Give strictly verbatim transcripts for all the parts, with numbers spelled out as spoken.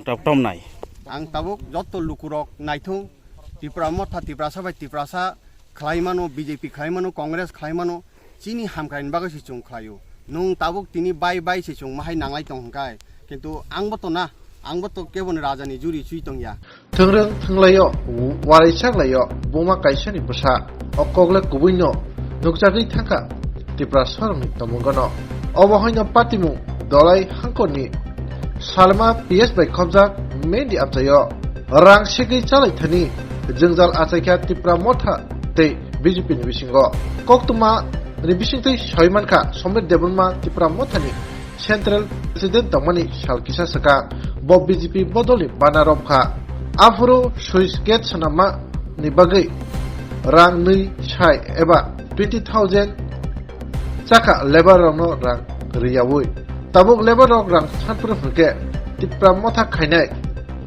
Tok tom nai. Ang tabuk jotto lukurok naithung, Tipra Motha, Tiprasa bai Tiprasa khlai mano, B J P khlai mano, Congress khlai mano, chini hamkraini bagwi se chwng khlaio. Nwng tabuk tini bai bai se chwng mahai nanglai tong hwnkhe, kintu angbo to na, angbo to keboni rajani juri chui tongya. Thwngrwng thwnglaio, warai saklaio, buma kaisani bwsa. O kokle kubuino nukjagwi thangkha Tiprasarokni tomungano. Obo haino patimung Dolai Hangkorni Salma P S bai khopjak Mendi amchaio rang segwi chalai thani jwngjal achaikha Tipra Motha tei B J P ni bisingo. Koktwma ni bisingtwi sawi mankha Somir Debbarma Tipra Mothani Central President tongmani sal kisa swkang bo B J P bodolni bana romkha. Aphuru switch gate swnamma ni bagwi rang nwi sai eba twenty thousand chakha labour rokno rang riyaui. Tabuk labour rok rang sanphuru hwnkhe Tipra Motha khainai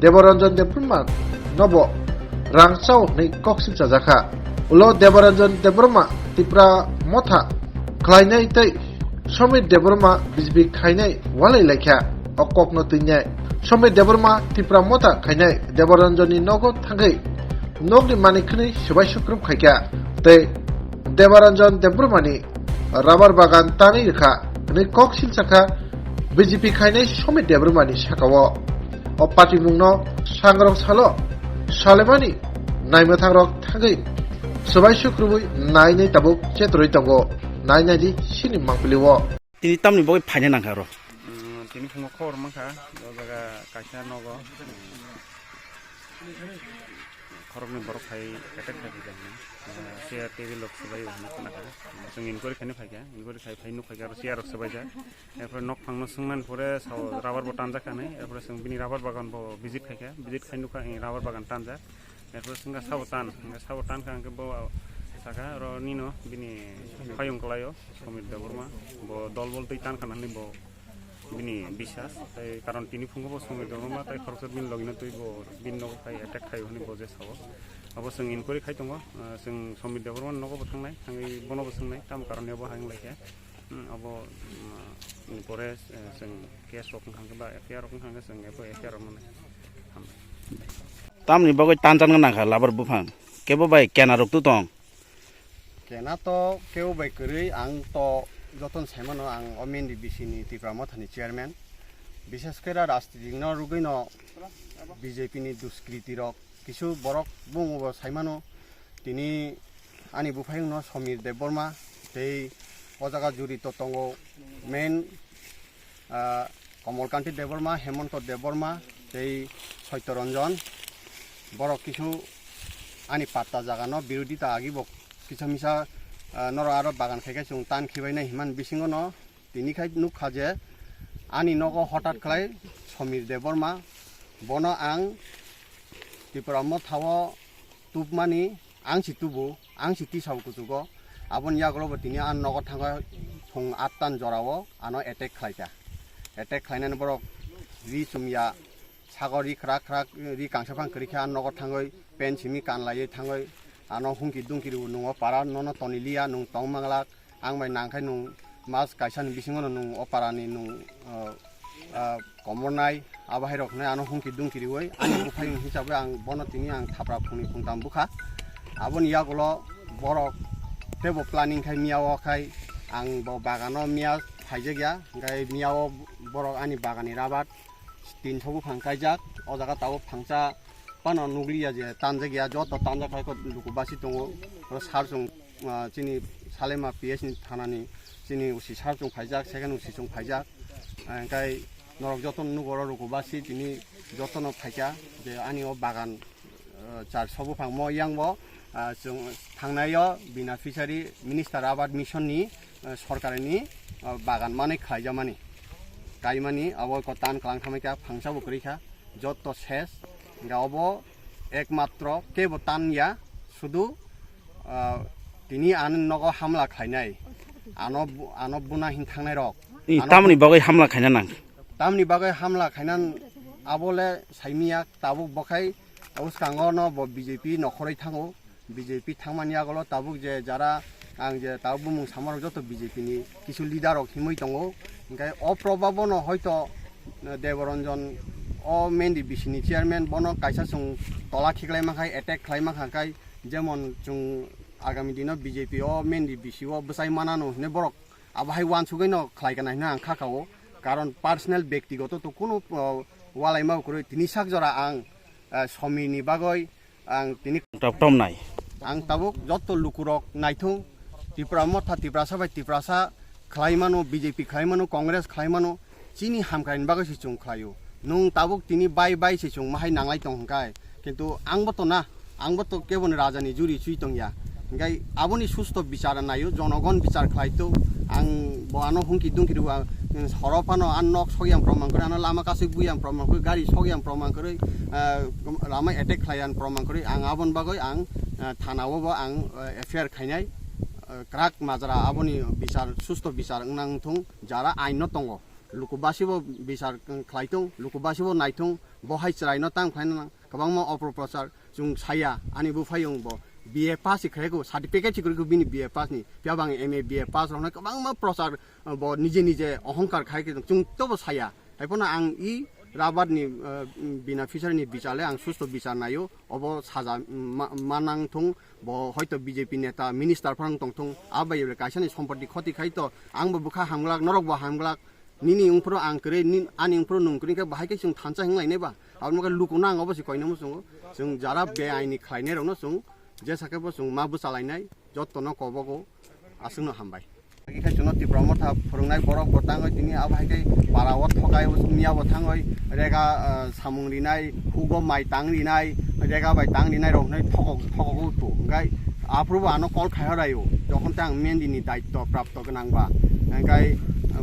Debaranjan Debbarma nobo rang chao hwnwi kok silchajakha. Ulo Debaranjan Debbarma Tipra Motha khlainai tei Somir Debbarma B J P khainai walai laikha o kokno twinai. Somir Debbarma Tipra Motha khainai Debaranjanni nogo thangwi nokni manwi khwnwi swbai sukrub khaikha tei Debaranjan Debbarmani rubber bagan tanwi rwkha hwnwi kok silchakha B J P khainai Somir Debbarmani sakao. O patimungno sangrong salo salemani naimwthangrok thangwi swbai sukrubwi nainai tabuk chetrwi tongo. Nainai di sini mangpili o. Tini tamni bagwi phaina nangkha oro? Mm, tini phungo khobor mankha, o jaga kaisa nogo, mm, khoroknwi borok phai attack khai kha, mm, chair table rok swbai o hinwi khna kha. Chwng inquiry khaina phaikha, inquiry khai phai nukha khe aro chair rok swbaijak. Erpore nok phangno swngmani pore sao rubber bo tanjak kha hinwi, erpore chwng bini rubber bagan bo visit khaikha, visit khai nukha, eh, rubber bagan tanjak. Erpore chwngkha sabo tan, hwnkhe sabo tan kha hwnkhe bo saka oro nino bini payung kwlaio Somir Debbarma, bo dol bol twi tan kha hinwi bo bini bisas, tei karon tini phungo bo Somir Debbarma tei khoroksa bini logino twi bo bini nogo phai attack khaio hinwi bo je sao. Abo chwng inquiry khai tongo, ah, chwng Somir Debbarma nogo bo thangnai, thangwi bono bo swngnai, tamo karon bo hai wng lai khe. Hmm, abo, hmm, ni pore, eh, chwng case rok wngkha khe ba F I R rok wngkha khe chwng abo F I R rok mano. Hambai. Tamni bagwi tanjak nang kha labar buphang. Kebo bai kena rok tu tong. Kena to kebo bai kwrwi, ang to joton sai mano, ang o Mendi B C ni Tipra Mothani chairman. Bishes khe ra rajnitik no rwgwi no B J P ni duskriti rok kisu borok bung bo sai mano. Tini ani buphayungno Somir Debbarma tei o jaga jurito tongo main, ah, Komolkanti Debbarma, Hemonto Debbarma tei Soityo Ranjan. Borok kisu ani patta jagano birodita agi bo kisa misa, ah, norok aro bagan khai khai chwng tan khibainai hinmani bisingono tini khai nukha je ani nogo hotat khlai Somir Debbarma, bono ang Tipra Mothao tubmani ang si tubu, ang si tisao kuchugo. Aboni yagulo bo tini ang nogo thangwi phung attan jorao ano attack khlaikha. Attack khlainani borok ri chumya, sago ri khrak khrak, ri kangsa phang kwrwi khe ang nogo thangwi pen simi kan laiwi thangwi ano hungki dungki rw nungo para nono toni liya nung tong manglak. Ang bai nang khai nung mas kaisa ni bisingo no nung o para ni nung, ah, ah, komornai abo hai rok hinui ano hungki dungki riui ani buphayung hisabe ang bono tini ang thapra phungni phungtam bukha. Aboni yagulo borok tebo planning khai miya o khai ang bo bagano miya phaijak ya, hingkhai miya o borok ani bagani rabat tinso buphang kaijak, o jaga tabuk phangsa phano nukliya je tanjak ya, joto tanjak hai khe luku basi tongo. Oro sar chwng, ah, chini Salema P S ni thanani chini usi sar chwng phaijak, second usi chwng phaijak. Ah, hingkhai norok joto nugo oro luku basi tini jotono phaikha je ani o bagan, ah, char so buphang mo yang bo, ah, chwng thangnai o bina fishery minister abad mission ni, ah, sorkar ni, ah, bagan manwi khlaijak mani, kaimani abo ko tan kwlang thamwi kha, phangsa bo kwrwi kha, joto ses. Hingkha obo ekmatro kebo tan ya, sudu, ah, tini ani nogo hamla khlainai, ano bu-, ano buna hin thangnai rok. I, ano tamni bu-, bagwi hamla khaina nang? Tamni bagwi hamla khaina n-, abo le saimiya tabuk bokhai uskango no bo B J P nokhoroi thango. B J P thangmani yagulo tabuk je jara ang je tabuk bumung samarok joto B J P ni kisu leader rok himui tongo. Hingkhe o probabo no hoito, eh, Deboranjan O Mendi bisini chairman bono kaisa chwng tola khiklai makhai, attack khlai makha kai, jemon chwng agami dino B J P o Mendi bisi o bwchai manano hwnwi borok abo hai uansugwi no khlai kana hwnwi ang kha kao. Karon personal bektigoto to kunu, o, walai ma kwrwi tini sak jora ang, eh, Somirni bagwi ang tini Top top nai. Ang tabuk jotto lukurok naithung, Tipra Motha, Tiprasa bai Tiprasa khlai mano, B J P khlai mano, Congress khlai mano, chini hamkraini bagwi se chwng khlaio. Nwng tabuk tini bai bai se chwng mahai nanglai tong hwnkhe, kintu angbo to na, angbo to keboni rajani juri chui tongya. Hwnkhe aboni susto bichar naio, jonogon bichar khlai to. Ang bo ano hungki dungki rw, ang horo phano ang nok sok yang proman kwrwi, ano lama kasui bu yang proman kwrwi, gari sok yang proman kwrwi, ah, lama attack khlai yang proman kwrwi, ang aboni bagwi ang, ah, thana o bo ang, ah, F I R khainai, ah, kwrak majra aboni bichar, susto bichar wng nang thung, jara ain no tongo. Lukubasi bo bichar, mm, khlai thung, lukubasi bo nai thung, bo hai chwrai no tang khlai nang, kwbangma opor prochar. Chwng saya, ani buphai wng bo B A pass se khaiko, certificate se kwrwiko bini B A pass ni. Phiya bo ang M A B A pass rokno kwbangma prochar, uh, bo nije nije ohongkar khai khe chwng tobo saya. Haiphano ang i rabar ni, uh, bina fishery ni bichale ang susto bichar naio, obo saja ma-, manang thung, bo hoito B J P neta, minister phano tong thung, abai kaisa ni sompoti khoti khai to, ang bo bwkha hamglak, norok bo hamglak, nini wngphuru ang kwrwi, nin-, ani wngphuru nwng kwrwi khe bahai khe chwng thansa hinglai nai ba? Aboni bagwi luku nang obo se koinai muchungo. Chwng jara beaini khlainai rokno chwng jesa khe bo chwng ma bwchalainai, jotto no kobogo, aswkno hambai. Agi khe chwngno Tipra Motha phwrwngnai borok bo tangwi tini abo hai khe para o thokai miya bo thangwi rega, ah, samung rinai, hugo mai tang rinai, rega bai tang rinai rok hinwi thokok, thokok o tu. Hwnkhe aphuru bo ano call khai horaio, jokhon tei ang Mendi ni daitto prapto gwnang ba. Hwnkhe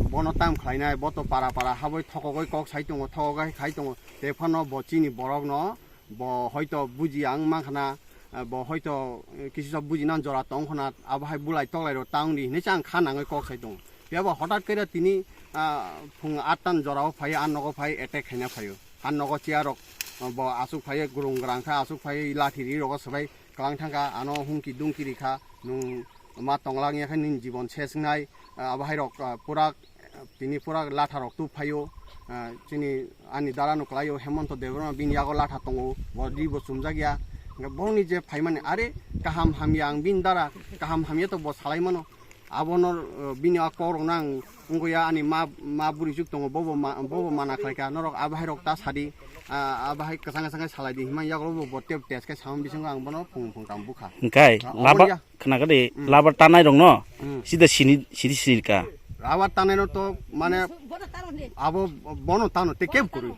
bono tam khlainai, bo to para para habwi thokogwi kok sai tongo, thokogwi khai tongo. Tei phano bo chini borok no, bo hoito buji ang mankha na, bo hoito kisi sok buji na jora tong khna, abo hai bulai toklai rok ta wng di hinwi se ang kha nangwi kok sai tongo. Phiya bo hotat khe tini, ah, phung atta ni jora o phai, a nogo phai, attack khaina phaio. A nogo chair rok, ah, bo aswk phai, grung grang kha, aswk phai, lathi ri rogo swbai kwlang thang kha, ano hungki dungki ri kha, nwng ma tonglang ya khe nini jibon ses wngnai, ah, abo hai rok, ah, pura, ah, tini pura latha rok tu phaio, ah, chini ani dara no kwlaio Hemonto Debbarma bini yago latha tongo, bo di bo chumjak ya, hwnkhe boni je phaimani are kaham hamya ang bini dara kaham hamya to bo salai mano. Abono, uh, bini a kok rokno ang wngwi ya, ani ma, ma bwrwi juk tongo, bobo ma, bobo mana khlai kha, norok abo hai rok ta sadi, ah, abo hai kwchang kwchang khe salai di hinmani yago bo, bo tep test khe samani bisingo ang bono phung phung tam bukha. Hwnkhe ah, laba obo ya. Khna kha di, hmm, laba tanai rokno hmm, sida sini, sini sini ka. Laba tanai no to mane abo bono tano te kep kwrwi.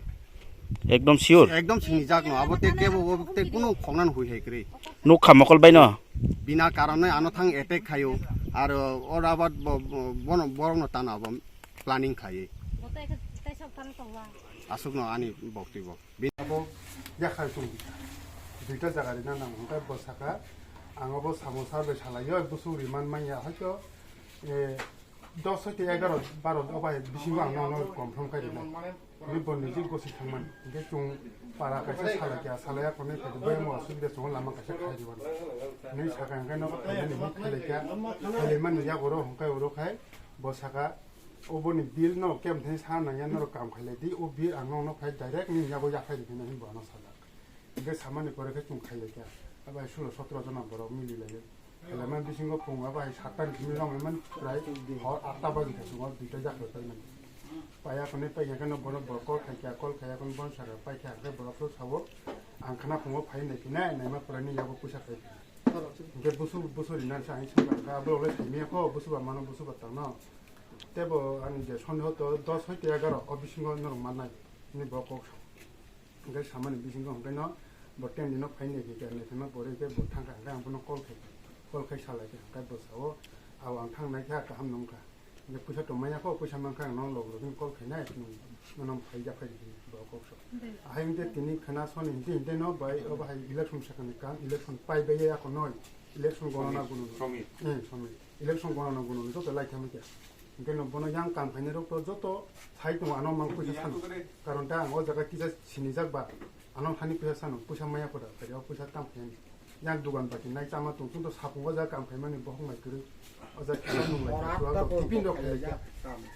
Ekdom sure. Ekdom sinijak no, abo te kebo bo te kuno khoknani hui hai kwrwi. Nukha mokol bai no. Bina karon ano thang attack khayo, aro o rabat bo, bo, bono, borok no tano abo planning khlaiwi. Aswk no ani bokti bo. Abo yakhai chung duita jaga rina nang hwnkhe bo saka ang abo samo sar bai salaio, busu riman manya hoito, eh, dos hoite egaro, baro obai bisingo ang nono confirm kai rina. Ni bo niji gosi thangman. Hingke chung para kaisa salai kya, salai ya konai khaidi boyamo asubida chungo lama kaisa khai diban. Ni saka hingke nogo thaimani ni khailai kya, khailai mani ya oro hingke oro khai bo saka oboni bill no kem thani sa nang ya norok kam khailai di, o bill ang nono khai direct ni yago ya khai di hino himbo ano sala. Hingke samani pore khe chung khailai kha. Abai sulo sotro jona borok mili lai. Khailai man bisingo phung abai satta ni simi rong man prai hor atta baji kha chungo duita jak rok tai man. Paya kone paya khe no bono bo call khai kha, call khai kone bon saka pai kha khe borok to sabo. Ang khana phungo phai nai khe nai, nai ma pura ni yago puisa khai. Hingke busu, busu ri nan sa ang sung kha, abo le sai miya kho, busu ba mano, busu ba tang no. Tebo ani je sondeho to dos hoite egaro o bisingo norok man nai. Ni bo kok. Hingke samani bisingo hingke no bo ten dino phai nai khe kernai thangma pore khe bo thangkha hingke ang bono call khai, call khai salai khe hingke bo sao, "Ao ang thang nai kha, kaham nung kha." Hingke puisa tong manya kho, puisa mankha ang nono log login call khai nai, nung nono phai jak phai di bo kok so. Ahai hingke tini khana soni hingke hingke no bai obo hai election sakani kam, election pai bai ya ko noi, election gona na gunu. Somir. Eh, somir. Election gona na gunu, joto lai thangma khe. Hingke no bono yang kam khainai rok to joto sai tongo ano mang puisa sano. Karon ta ang o jaga kisa sinijak ba, ano thani puisa sano, puisa maya koda, kari o puisa tam khainai. Yang dugan bati nai chama tong, chwng to sapung o jaga kam khaimani bohok mai kwrwi. O jaga kisa nung lai kha, tiffin rok khailai kha.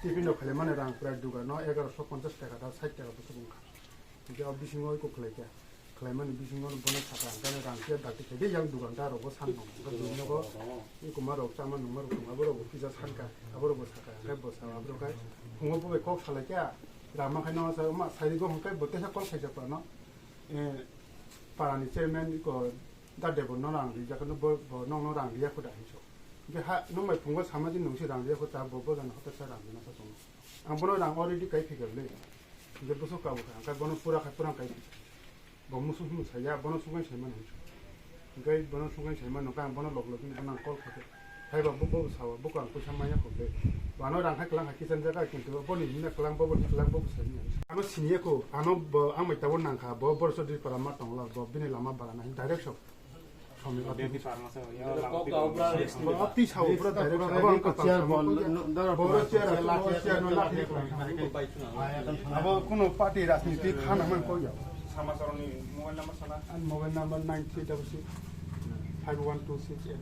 Tiffin rok khailai mani rang prai dugan no egaroso ponchash taka da sait taka bwswk wng kha. Hingke o bisingo iko khlai kha. Khlaimani bisingo bono saka, hingke rang khe dakti khaide yang dugan ta rogo san nong. Hingke bini nogo iko ma rok chama nungma rok tong, abo rok bo kisa san kha, abo rok bo saka, hingke bo sa, abo rok khai phungo bo bai kok salai kha. Rang ma khai no sa, ma sai rigo hingke bo teisa call khai jak pano. Eh, parani chairman iko da debo no rang rijak no bo, bo nong no rang riya kho da hinso. Hingke ha, nung bai phungo sama di nung si rang riya kho ta bo, bo jani hotel sa rang rina sa tong. Ang bono rang already kai phikar le. Hingke bwswk kabo kha, hingke bono pura khai pura kai. Bo musuk musuk saya, bono sungkai sai mano. Hingke bono sungkai sai mano, khe ang bono log log ni bono ang call khaikhe. Hai ba bo, bo sawa, bo ang puisa maya kho le. Bano rang hai klang hai kisan jaga, kintu boni hina klang, bo boni klang, bo sai mano. Ano siniya kho, ano bo ang mai tabon nang kha, bo bor so di para ma tong la, bo bini lama bara na direct sok. Abo kuno party rajniti khana man koi ya. Ani mobile number nine three double six five one two six eight.